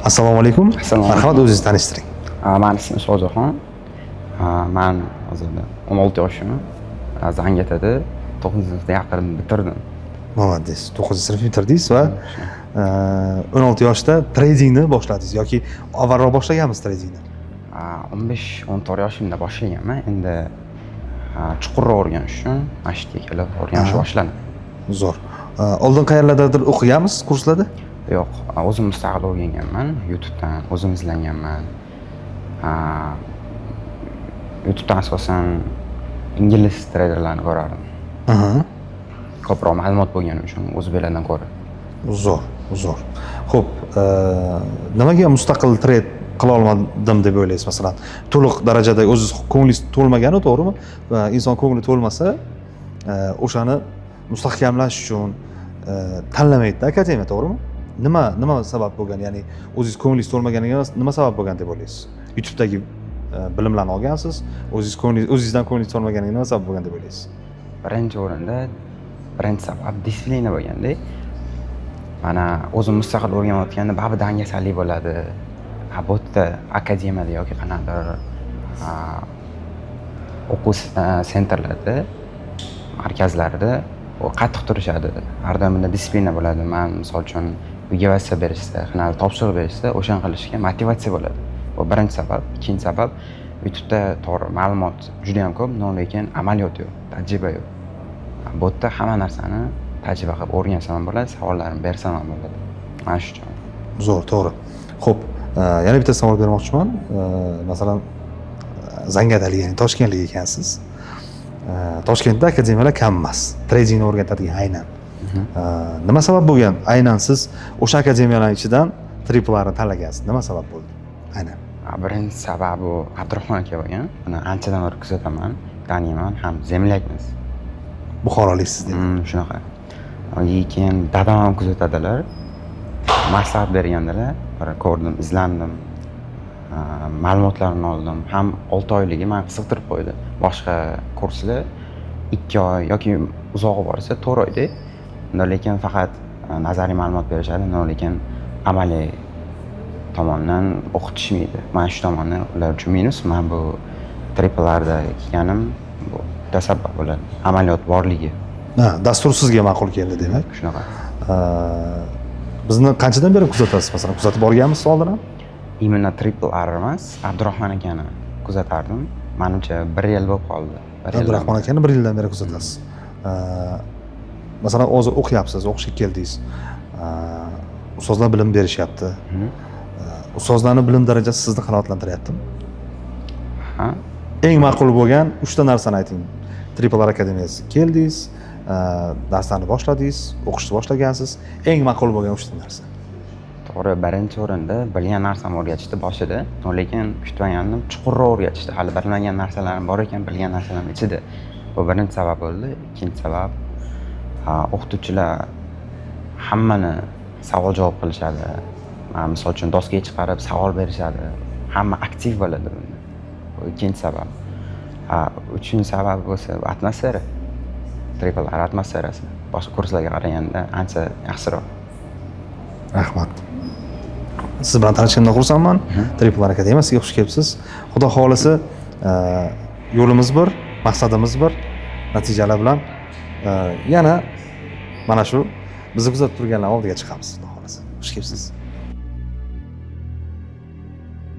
Assalomu alaykum. Assalomu alaykum. Marhamat, o'zingizni tanishtiring. Mani ismim Shohjahon. Man hozirda 16 yoshim. Zangiatada 9 sinfda yaqin bitirdim. Молодец. 9 sinf bitirdingiz va 16 yoshda tradingni boshladingiz yoki avvalroq boshlaganmisiz tradingni? 15-14 yoshimda boshlaganman. Endi chuqurroq o'rganish uchun mana shu yerga kelib o'rganishni boshladim. Zo'r. Oldin qayerlardadir o'qiganmisiz, kurslarda? Yo'q, o'zim mustaqil o'rganganman. YouTube'dan o'zim izlanganman. YouTube'dan asosan ingliz treyderlarini ko'rardim. Ko'proq ma'lumot bo'lgani uchun o'zbeklardan ko'ra. Zo'r, zo'r. Xo'p, nimaga mustaqil trade qila olmadim deb o'ylaysiz, masalan? To'liq darajada o'zingiz ko'nglingiz to'lmagani, to'g'rimi? Va inson ko'ngli to'lmasa, o'shani mustahkamlash uchun tanlamaydi akademiya, to'g'rimi? Nima sabab bo'lgan? Ya'ni o'zingiz ko'nglingiz to'lmaganiga nima sabab bo'lgan deb o'ylaysiz? YouTube'dagi bilimlarni olgansiz, o'zingiz ko'nglingiz, o'zingizdan ko'nglingiz to'lmaganiga nima sabab bo'lgan deb o'ylaysiz? Birinchi o'rinda, birinchi sabab дисциплина bo'lganda. Mana, o'zim mustaqil o'rganayotganda baribir dangasalik bo'ladi. Bu yerda, akademiyada yoki qanaqadir o'quv центр larda, markazlarda u qattiq turishadi, har doim unda дисциплина bo'ladi. Man, misol uchun, uyga vazifa berishsa, qanaqadir topshiriq berishsa, o'shani qilishga motivatsiya bo'ladi. Bu birinchi sabab. Ikkinchi sabab, YouTubeda, to'g'ri, ma'lumot juda yam ko'p, но lekin amaliyot yo'q, tajriba yo'q. Bu yerda hamma narsani tajriba qilib o'rgansam ham bo'ladi, savollarimni bersam ham bo'ladi, mana shu uchun. Zo'r, to'g'ri. Xo'p, yana bitta savol bermoqchiman. Masalan, zangiatalik, ya'ni toshkentlik ekansiz. Toshkentda akademiyalar kam emas, tradingni o'rgatadigan aynan. Nima sabab bo'lgan, aynan siz o'sha akademiyalarning ichidan Triple Rni tanlagansiz? Nima sabab bo'ldi aynan? Birinchi sababi bu Abdurahmon aka bo'lgan. Uni anchadan beri kuzataman, taniyman ham, земляк miz. Buxoroliksiz demak. Shunaqa. Keyin dadam ham kuzatadilar, maslahat bergandilar. Bir ko'rdim, izlandim, ma'lumotlarni oldim ham. 6 oyligi mani qiziqtirib qo'ydi. Boshqa kurslar 2 oy yoki uzog'i borsa 4 oyda, unda lekin faqat nazariy ma'lumot berishadi, но lekin amaliy tomondan o'qitishmaydi. Mana shu tomoni ular uchun minus. Man bu Triple Rda kelganim, bu bitta sabab bo'ladi, amaliyot borligi. Ha, dastur sizga ma'qul keldi demak. Shunaqa. Bizni qanchadan beri kuzatasiz, masalan, kuzatib borganmisiz oldin ham? Именно Triple R emas, Abdurahmon akani kuzatardim. Manimcha, bir yil bo'lib qoldi, bir yildan Abdurahmon beri. akani bir yildan beri kuzatasiz. Masalan, hozir o'qiyapsiz, o'qishga keldingiz. Ustozlar bilim berishyapti. Ustozlarni bilim darajasi sizni qanoatlantiryaptimi? Ha. Eng ma'qul bo'lgan uchta narsani ayting. Triple R akademiyasiga keldingiz, darslarni boshladingiz, o'qishni boshlagansiz, eng ma'qul bo'lgan uchta narsa. To'g'ri, birinchi o'rinda bilgan narsamni o'rgatishdi boshida, но lekin kutmagandim, chuqurroq o'rgatishdi. Hali bilmagan narsalarim bor ekan bilgan narsalarim ichida. Bu birinchi sabab bo'ldi. Ikkinchi sabab, o'qituvchilar hammani savol javob qilishadi. Misol uchun, doskaga chiqarib savol berishadi, hamma aktiv bo'ladi bunda. Bu ikkinchi sabab. Uchinchi sabab bo'lsa, bu atmosfera, Triple R atmosferasi boshqa kurslarga qaraganda ancha yaxshiroq. Rahmat. Siz bilan tanishganimdan xursandman. Triple R akademiyasiga xush kelibsiz. Xudo xohlasa, yo'limiz bir, maqsadimiz bir, natijalar bilan yana mana shu bizni kuzatib turganlar oldiga chiqamiz, xudo xohlasa. Xush kelibsiz.